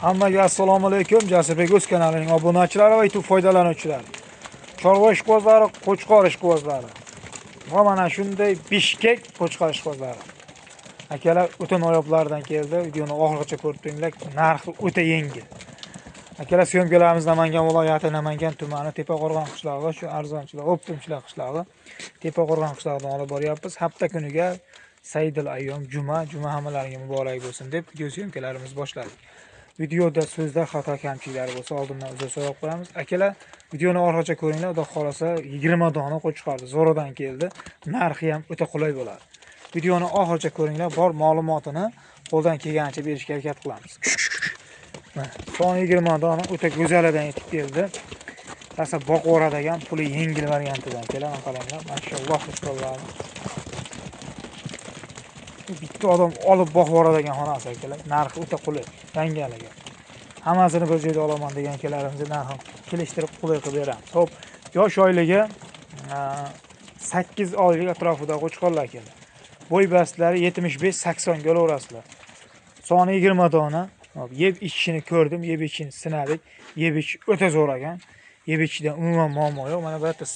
Hammaga assalomu alaykum. Jasurbek o'z kanalining obunachilari va YouTube foydalanuvchilari. Chorva ishqibozlari, qo'chqor ishqibozlari. Va mana shunday Bishkek qo'chqor ishqibozlari. Akalar o'ta noyoblardan keldi. Videoni oxirigacha ko'rib turinglar. Narxi o'ta yengil. Akalar syomkalarimiz Namangan viloyati, Namangan tumani, Tepaqo'rg'on qishlog'i, shu arzonchilar, o'ptimchilar qishlog'i. Tepaqo'rg'on qishlog'idan olib boryapmiz. Hafta kuniga Saydil ayyom juma, juma hammalaringga muborak bo'lsin deb video syomkalarimizni boshladik. Videoda so'zda xato kamchiliklar bo'lsa oldindan uzr so'rab qo'yamiz. Akalar, videoni oxirigacha ko'ringlar. Xudo xolasa 20 dona qo'chqordi zo'radan keldi. Narxi ham o'ta qulay bo'ladi. Videoni oxirigacha ko'ringlar, bor ma'lumotini qo'ldan kelganicha berishga harakat qilamiz. Son 20 dona o'ta go'zalidan yetib keldi. Rosa boqvoradigan puli yengil variantidan keladi, qaranglar. Mashalloh, qo'chqorlarni. Bitta odam olib boqvoradigan xonasi akalar. Narxi o'ta qulay, dangaligi. Hammasini bir joyda olaman degan akalarimizga narxini kelishtirib qulay qilib beramiz. Xo'p, yosh oyligi 8 oylik atrofida qo'chqorlar keldi. Bo'y bastlari 75-80 ga olaverasizlar. Soni 20 dona. Hop, yeb ichishini ko'rdim, yeb ichishini sinadik. Yeb ichish o'ta zo'r ekan. Yeb ichishdan umuman muammo yo'q. Mana bu yerda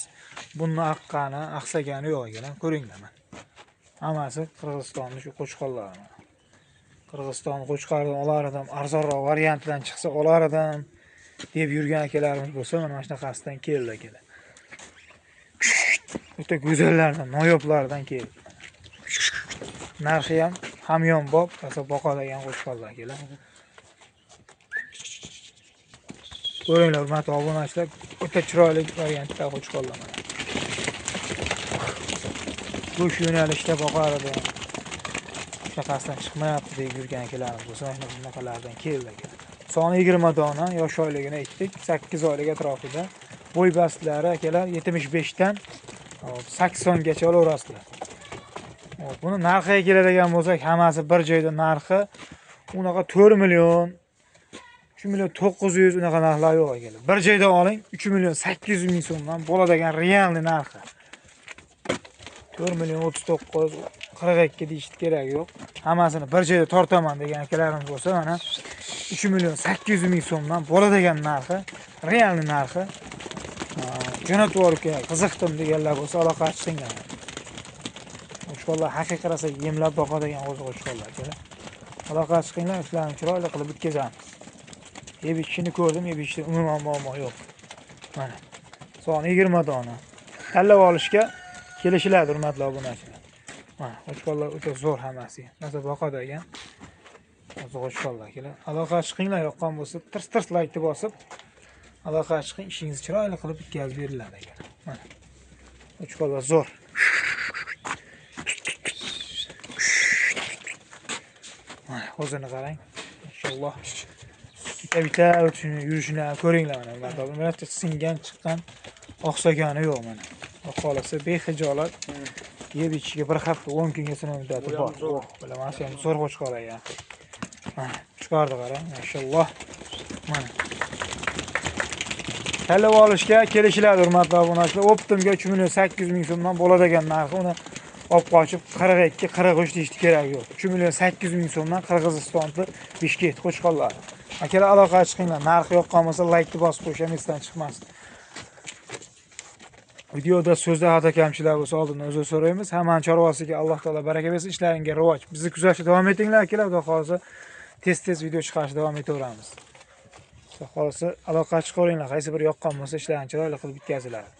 buni aqqani, aqsagani yo'q ekan. Ko'ringlar mana. Hammasi Qirg'izistonning shu qo'chqorlari. Qirg'iziston qo'chqoridan olar edim, arzonroq variantidan chiqsa olar edim deb yurgan akalarimiz bo'lsa, mana shunaqasidan keldi akalar. O'ta go'zallardan, noyoblardan keldi. Narxi ham hamyonbop, rosa boqadigan qo'chqorlar akalar. Ko'ringlar, hurmatli obunachilar, o'ta chiroyli variantda qo'chqorlar mana. Go'sht yo'nalishda boqar edi. Shunaqasidan chiqmayapti deb yurgan akalarimiz bo'lsa, mana shunaqalardan keldi akalar. Soni 20 dona, yosh oyligini aytdik, 8 oylik atrofida. Bo'y bastlari akalar 75 dan 80 gacha olaverasizlar. Buni narxiga keladigan bo'lsak, hammasi bir joyda narxi unaqa 4 million, 3 million 900 unaqa narxlar yo'q akalar. Bir joyda oling, 3 million 800 ming so'mdan bo'ladigan realniy narxi. 4 million 39, 42 deyishni keragi yo'q. Hammasini bir joyda tortaman degan akalarimiz bo'lsa, mana 3 million 800 ming so'mdan bo'ladigan narxi, realniy narxi. Jo'natib yuborib kerak, qiziqdim deganlar bo'lsa aloqa chiqinglar. Qo'chqorlar haqiqiy rosa yemlab boqadigan qo'chqorlar akalar. Aloqa chiqinglar, ishlarni chiroyli qilib bitkazamiz. Yeb ichishini ko'rdim, yeb ichishda umuman muammo yo'q. Mana soni 20 dona. Tanlab olishga kelishiladi, hurmatli obunachilar. Mana qo'chqorlar o'ta zo'r hammasi. Rosa boqadigan qo'chqorlar akalar. Aloqa chiqinglar, yoqqan bo'lsa tirs-tirs like bosib aloqa chiqing, ishingizni chiroyli qilib bitkazib beriladi akalar. Mana qo'chqorlar zo'r. Mana o'zini qarang. Inshaalloh bitta-bitta o'tishini, yurishini ko'ringlar mana. Mana singan, chiqqan, oqsagani yo'q mana. Xohlasa bexijolat yeb ichishiga bir hafta 10 kunga sinov muddati bor. Oh, bilaman, ham zo'r qo'chqor ekan. Mana, chiqardi qarang, mashalloh. Mana. Tanlab olishga kelishiladi, hurmatli obunachilar. Optimga 3 million 800 ming so'mdan bo'ladigan narxi, uni olib qochib 42, 43 deyishni keragi yo'q. 3 million 800 ming so'mdan Qirg'izistonda Bishkek qo'chqorlari. Akalar aloqa chiqinglar. Narxi yoqqan bo'lsa like bosib qo'yish ham esdan chiqmasin. Videoda so'zda xato kamchiliklar bo'lsa oldindan uzr so'raymiz. Hammani chorvasiga Alloh taolo baraka bersin, ishlaringga rivoj. Bizni kuzatishda davom etinglar akalar. Xudo xolasa tez-tez video chiqarishda davom etaveramiz. Xudo xolasa aloqa chiqaveringlar. Qaysi bir yoqqan bo'lsa ishlarini chiroyli qilib bitkaziladi.